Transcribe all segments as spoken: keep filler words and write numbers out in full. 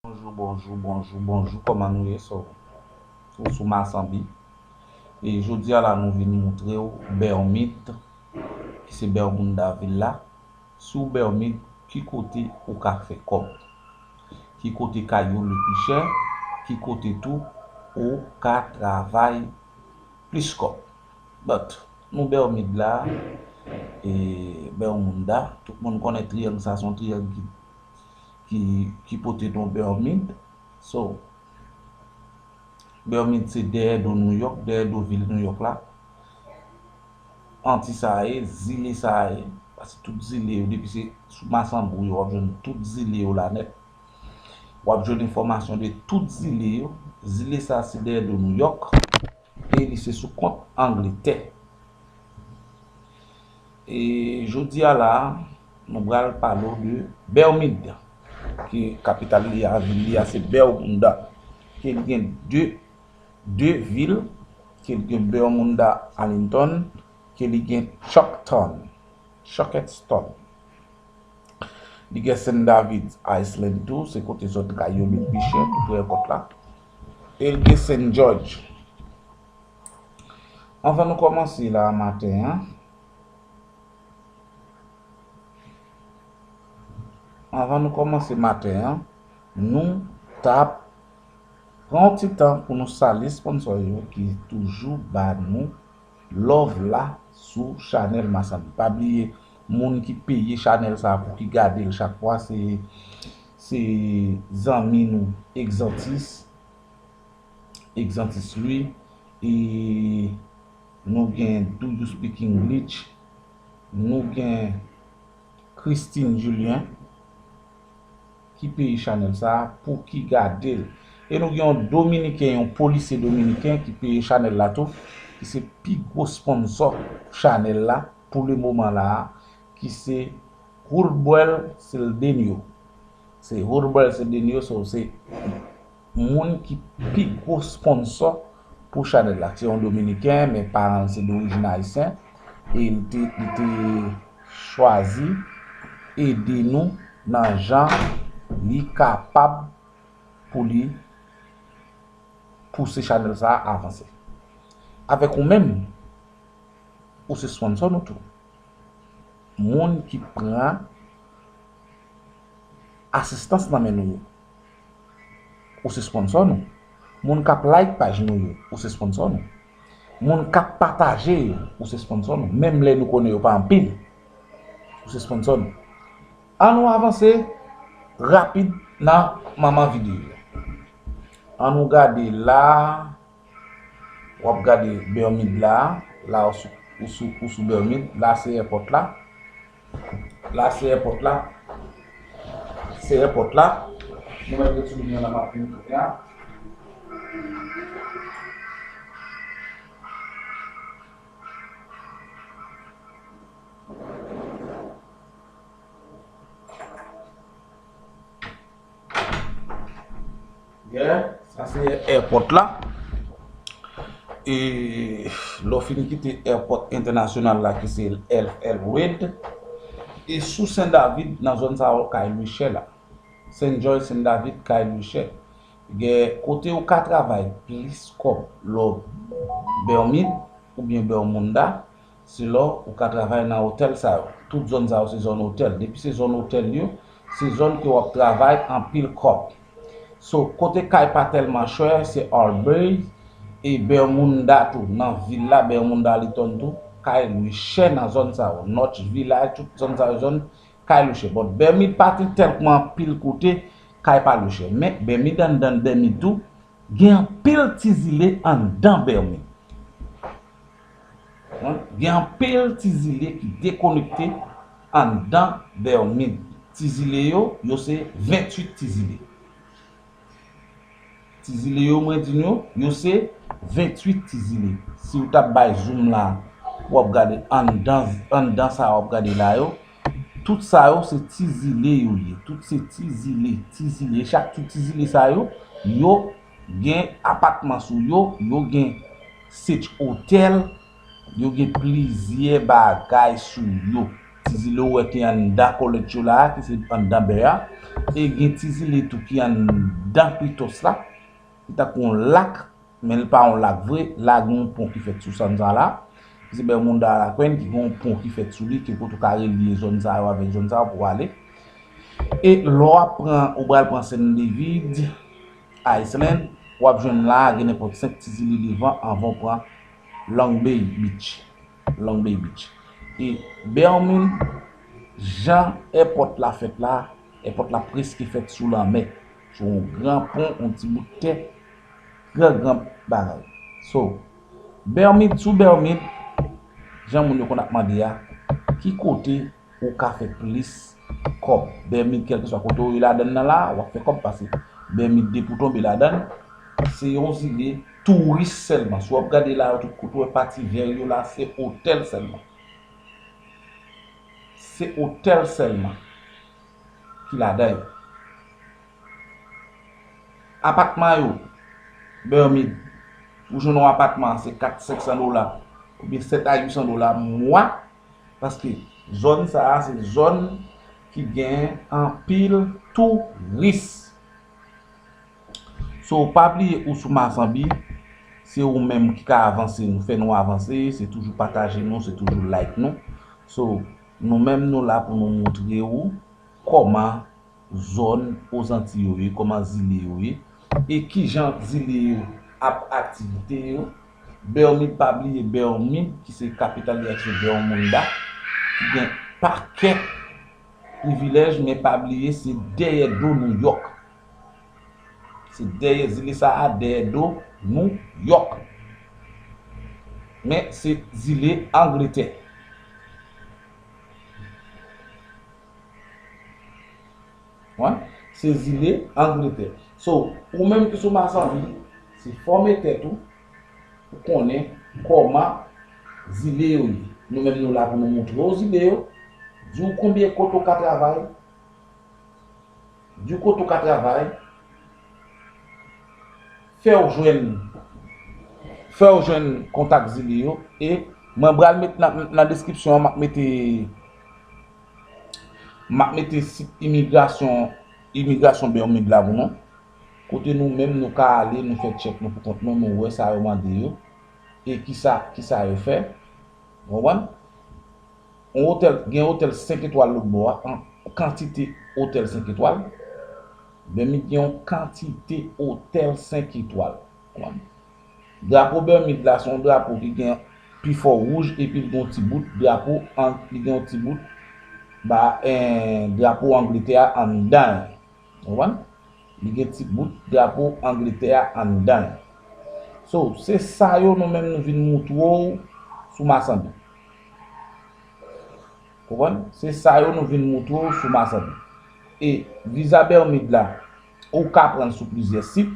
Bonjou, bonjou, bonjou, bonjou. Kòman nou ye? So, ou sou Masanbi. E jodi a la, nou vin moutre w Bèmid, ki se Bèmounda vil la. Sou Bèmid, ki kote ou ka fè kòb? Ki kote kay yo le pi chè? Ki kote tou ou ka travay plis kòb? But, nou Bèmid la, e Bèmounda, tout moun konnen triyang sa, se yon triyang ki, ki, ki pote non Bèmid. So, Bèmid se dèyè do Nouyòk, dèyè do vil Nouyòk la. Anti sa a ye, zile sa a ye, paske tout zile yo, depi se sou Masanbi w ye, w ap jwenn tout zile yo la nèt. W ap jwenn enfòmasyon de tout zile yo. Zile sa a se dèyè do Nouyòk. E li se sou kont Angletè. E jodi a la, nou pral pale w de Bèmid, ki kapital li a, vil li a se Bèmounda. Ke li gen de, de vil, ke li gen Bèmounda Arlington, ke li gen Chuckton, Chuckeston. Li gen Saint David Island tou, se kote zòn kay yo le pi chè, tou pre èpòt la. E l gen Saint George. Anvan nou kòmanse la maten an, anvan nou kòmanse maten an, nou t ap pran yon ti tan pou nou salye sponsò yo ki toujou ba nou love la sou chanèl Masanbi. Pa bliye, moun ki peye chanèl sa a pou ki gade l chak fwa, se, se zanmi nou Exantis, Exantis Louis, e nou gen Do You Speak English, nou gen Christine Julien, ki peye chanèl sa a pou ki gade l. E nou gen yon Dominiken, yon polisye dominiken ki peye chanèl la tou, ki se pi gwo sponsò chanèl la pou le moman la a, ki se Hulbert Cedeño. Se Hulbert Cedeño, so se moun ki pi gwo sponsò pou chanèl la. Se yon Dominiken, men paran l se dorijin ayisyen. E li te, li te chwazi ede nou nan jan li kapab pou li pouse chanèl sa a avanse. Avèk ou menm, ou se sponsò nou tou. Moun ki pran asistans nan men nou yo, ou se sponsò nou. Moun k ap like paj nou yo, ou se sponsò nou. Moun k ap pataje yo, ou se sponsò nou. Menm lè nou konnen yo pa anpil, ou se sponsò nou. An nou avanse rapid nan manman videyo. An nou gade la, w ap gade Bèmid la, la ou sou, ou sou, ou sou Bèmid, la se èpòt la. La se èpòt la. Se èpòt la. Nou mèt retounen la maten kote a. Yeah, sa se èpòt la. E lè w fin kite èpòt entènasyonal la ki se L F L Reid, e sou Sen David nan zòn sa yo kay lwe chè la. Saint George, Saint David, kay lwe chè. Gen kote ou ka travay plis kòb lè w Bèmid oubyen Bèmounda, se lè w ka travay nan otèl sa yo. Tout zòn sa yo se zòn otèl. Depi se zòn otèl yo, se zòn ke w ap travay anpil kòb. So, kote kay pa tèlman chè, se Albay e Bèmounda tou. Nan vil la, Bèmounda Arlington tou, kay lwe chè nan zòn sa yo. North Village, tout zòn sa yo, zòn kay lwe chè. But Bèmid pa te tèlman anpil kote kay pa lwe chè. Men Bèmid anndan Bèmid tou, gen anpil ti zile anndan Bèmid. Wi, gen anpil ti zile ki dekonekte anndan Bèmid. Ti zile yo, yo se venntuit ti zile. Ti zile yo, mwen di nou, yo se venntuit ti zile. Si w t ap bay zoom la, w ap gade anndan, anndan sa w ap gade la yo. Tout sa yo se ti zile yo ye. Tout se ti zile, ti zile. Chak ti, ti zile sa yo, yo gen apatman sou yo, yo gen sèch otèl, yo gen plizyè bagay sou yo. Ti zile ou wè ki anndan College yo la a, ki se anndan bè a. E gen ti zile tou ki anndan Pitòs la, ki tankou yon lak, men li pa yon lak vre, la gen yon pon ki fèt sou zòn sa la. Ki se Bermuda la Queen, ki gen yon pon ki fèt sou li, ki kote ou ka relye zòn sa yo avèk zòn sa yo pou w ale. E lè w ap pran, ou pral pran Saint David Island, w ap jwenn la a, gen nenpòt senk ti zile devan anvan w pran Long Bay Beach. Long Bay Beach. E Bermuda, jan èpòt la fèt la, èpòt la prèske fèt sou lanmè. Sou yon gran pon, yon ti bout tè, gran, gran bagay. So, Bermuda, sou Bermuda, jan moun yo konn ap mande a, ki kote ou ka fè plis kòb? Bermuda, kèlkeswa kote ou ye ladann nan la, w ap fè kòb pase. Bermuda de pou tonbe ladann, se yon zile touris sèlman. Si w ap gade la, tout kote ou wè pati vè yo la, se otèl sèlman. Se otèl sèlman ki ladan yo. Apatman yo, Bermuda, ou jwenn yon apatman, se kat, senk san dola, oubyen sèt a uit san dola mwa, paske zòn sa a, se zòn ki gen anpil touris. So, pa bliye ou sou Masanbi, se ou menm ki ka avanse nou, fè nou avanse, se toujou pataje nou, se toujou like nou. So, nou menm nou la pou nou moutre ou kòman zòn Ozanti yo ye, kòman zile yo ye, e kijan zile yo ap aktivite yo. Bermuda, pa bliye Bermuda, ki se kapital li a, ki se Bermuda, ki gen pakèt privilèj, men pa bliye se dèyè do Nouyòk. Se dèyè zile sa a, dèyè do Nouyòk. Men se zile Angletè. Wi, se zile Angletè. So, ou menm ki sou Masanbi, se fòme tèt ou, pou konnen kòman zile yo ye. Nou menm nou la pou nou moutre w zile yo, di w konbyen kote w ka travay, di w kote w ka travay, fè w jwenn, fè w jwenn kontak zile yo, e mwen pral met nan, nan deskripsyon an, m ap mete, m ap mete sit imigrasyon, imigrasyon Bermuda la pou nou. Kote nou menm nou ka ale, nou fè tchèk nou pou kont nou, nou wè sa yo mande yo, e kisa, kisa yo fè. Ou konprann? Yon otèl, gen otèl senk etwal lòt bò a, an kantite otèl senk etwal. Bermuda gen yon kantite otèl senk etwal. Ou konprann? Drapo Bermuda la se yon drapo ki gen pifò wouj epi l gen yon ti bout drapo an, li gen yon ti bout ba, eh, drapo Angletè a anndan l. Ou konprann? Li gen ti bout drapo Angletè a anndan l. So, se sa yo nou menm nou vin moutre w sou Masanbi. Konprann? Se sa yo nou vin moutre w sou Masanbi. E viza Bermuda la, ou ka pran l sou plizyè sit.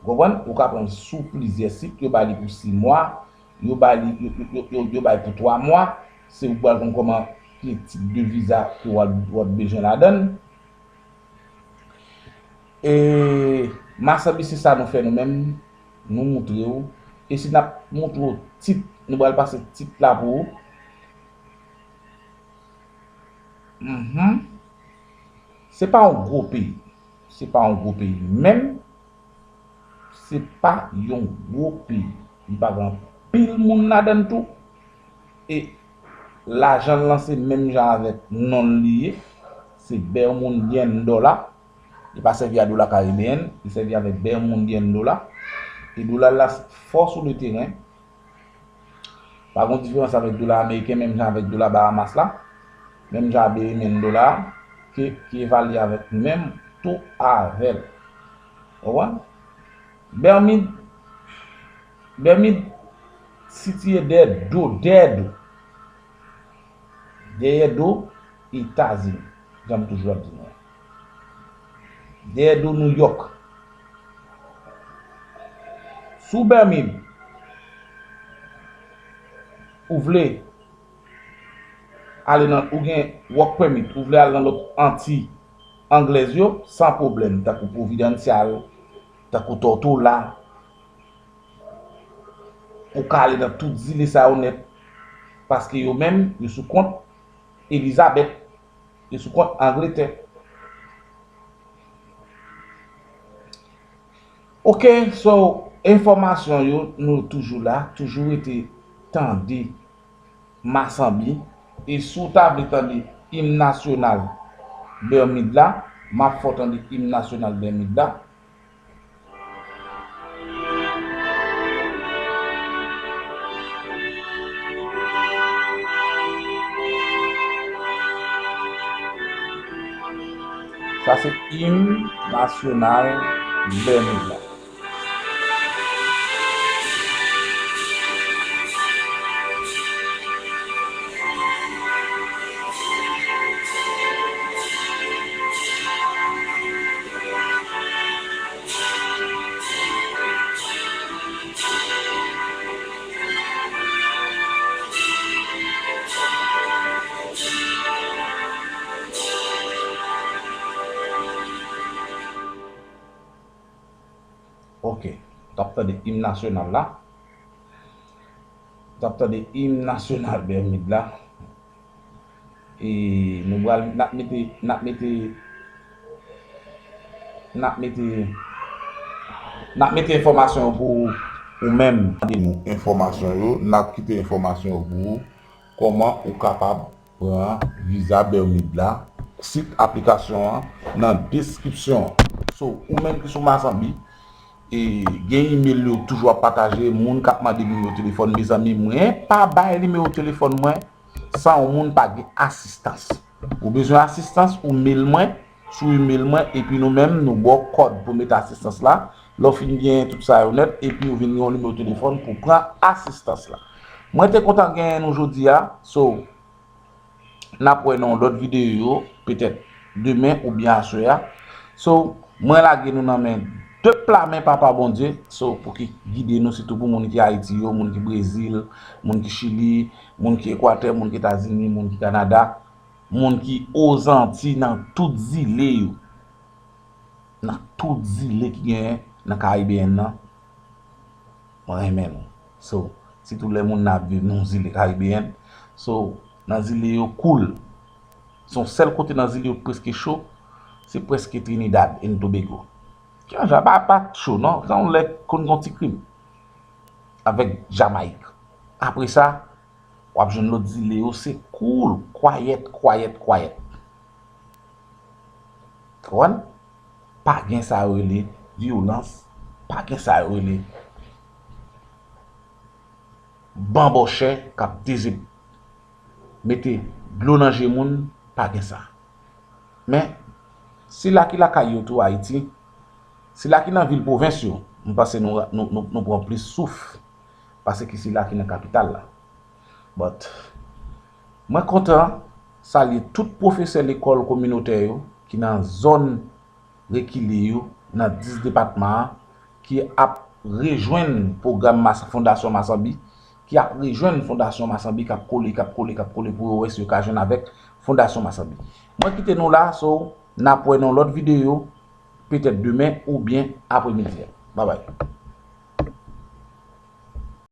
Ou konprann? Ou ka pran l sou plizyè sit, yo ba li pou sis mwa, yo ba li, yo, yo, yo, yo, yo ba l pou twa mwa. Se ou k pral konn kòman ki tip de viza ke w ap, w ap bezwen ladan l. E Masanbi, se sa nou fè nou menm, nou moutre w. E si n ap moutre w tit, nou pral pase tit la pou ou. Mhm. Se pa yon gwo peyi. Se pa yon gwo peyi menm. Se pa yon gwo peyi. Li pa gen anpil moun ladan l tou. E lajan l lan se menm jan avèk non l li ye. Se Bermudian dollar. Li pa sèvi a dola karibeyen, li sèvi avèk Bermudian dollar. E dola l la fò sou le teren. Pa gen diferans avèk dola ameriken, menm jan avèk dola Bahamas la, menm jan a Bahamian dollar a, ke, ki evalye avèk menm tou avè l. Ou konprann? Bermid, Bermid sitiye dèyè do, dèyè do. Dèyè do Etazini. Jan m toujou ap di nou an. Dèyè do Nouyòk. Si w Bermid, ou vle ale nan, ou gen work permit, ou vle al nan lòt Anti Anglèz yo, san pwoblèm, tankou Providencial, tankou Tortola, ou ka ale nan tout zile sa yo nèt, paske yo menm, yo sou kont, Elizabeth, li sou kont Angletè. Ok, so, enfòmasyon yo, nou toujou la, toujou rete tande Masanbi. E si w ta vle tande im nasyonal Bèmid la, m ap fè w tande im nasyonal Bèmid la. Sa se im nasyonal Bèmid la. Ok, w t ap tande im nasyonal la. W t ap tande im nasyonal Bèmid la. E nou pral, n ap mete, n ap mete, n ap mete, n ap mete enfòmasyon yo pou ou menm. Tande nou enfòmasyon yo, n ap kite enfòmasyon yo pou ou. Kòman ou kapab pran viza Bèmid la? Sit aplikasyon an nan deskripsyon an. So, ou menm ki sou Masanbi, e gen email yo toujou ap pataje, moun k ap mande nimewo telefòn, mezanmi, mwen pa bay nimewo telefòn mwen san yon moun pa gen asistans. Ou bezwen asistans, ou mail mwen, sou email mwen, epi nou menm, nou ba w kòd pou mete asistans la. Lè w fin gen tout sa yo nèt, epi ou vin gen yon nimewo telefòn pou pran asistans la. Mwen te kontan genyen nou jodi a, so, n ap wè nan yon lòt videyo, petèt demen oubyen aswè a. So, mwen lage nou nan men de pla men Papa Bondye, so, pou ki gide nou, sitou pou moun ki Ayiti yo, moun ki Brezil, moun ki Chili, moun ki Ekwatè, moun ki Etazini, moun ki Kanada, moun ki Ozanti, nan tout zile yo. Nan tout zile ki genyen nan Karibeyèn nan, mwen renmen nou. So, sitou lè moun nan ap viv nan yon zile karibeyèn, so, nan zile yo cool. Se yon sèl kote nan zile yo k prèske cho, se prèske Trinidad and Tobago. Ki jan pa, pa cho non, gen yon lè konn gen yon ti krim avèk Jamayik. Apre sa, w ap jwenn lòt zile yo, se cool, kwayèt, kwayèt, kwayèt. Konprann? Pa gen sa yo rele vyolans, pa gen sa yo rele banbòchè k ap deze mete dlo nan je moun, pa gen sa. Men, sila ki lakay yo tou Ayiti, sila ki nan vil pwovens yo, m panse nou, nou, nou, nou pran plis souf, pase ki sila ki nan kapital la. But, mwen kontan salye tout pwofesè lekòl kominotè yo ki nan zòn rekile yo nan dis depatman an, ki ap rejwenn pwogram Mas-, Fondasyon Masanbi, ki ap rejwenn Fondasyon Masanbi, k ap kole, k ap kole, k ap kole pou yo wè si yo ka jwenn avèk Fondasyon Masanbi. Mwen kite nou la, so, n ap wè nan lòt videyo, petèt demen oubyen apremidi a. Babay.